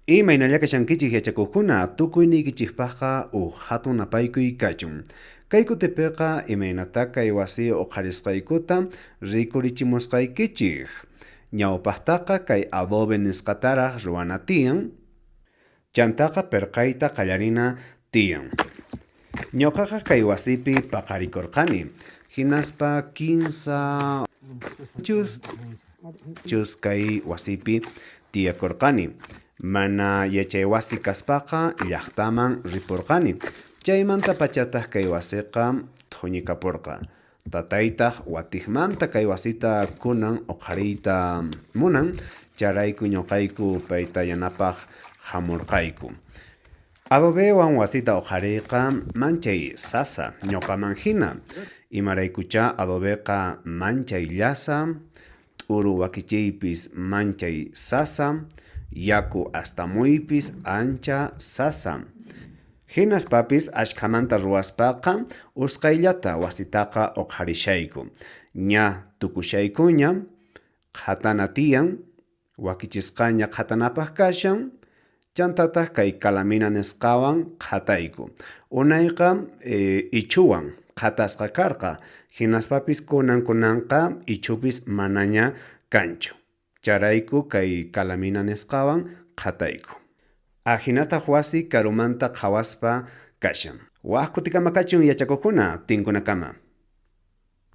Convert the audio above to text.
Imaynalla kashankichik yachakuqkuna, tukuyniykichikpaqqa uj hatun napaykuy kachun. Kay kutipiqa imaynatá kay wasi uqharisqaykuta rikurichimusqaykichik. Ñawpaqtaqa kay adobe nisqataraq ruwana tiyan, chantaqa pirqayta qallarina tiyan. Ñuqaqa kay wasipi paqarikurqani, hinaspa kinsa chus chus kay wasipi tiyakurqani. Mana yachaywasi kaspaqa llaqtaman ripurqani. Chaymantapachataq kay wasiqa thuñikapurqa. Tataytaq watiqmanta kay wasita kunan uqhariyta munan, chayrayku ñuqayku payta yanapaq hamurqayku. Adobewan wasita uqhariyqa manchay sasa ñuqaman hina, imaraykuchá adobeqa manchay llasa, t'uru wakichiypis manchay sasa, yaku astamuypis ancha sasa. Hinaspapis ashkhamanta ruwaspaqa usqhayllata wasitaqa uqharishayku. Ña tukushaykuña, qhatana tiyan, wakichisqaña qhatanapaq kashan, chantataq kay calamina nisqawan qhatayku. Unayqa ichhuwan qhatasqa karqa, hinaspapis kunan kunanqa ichhupis manaña kanchu. Chayrayku kay calamina nisqawan qhatayku. Ahinataq wasi karumanta qhawaspa kashan. Wak kutikama kachun yachakuqkuna, tinkunakama.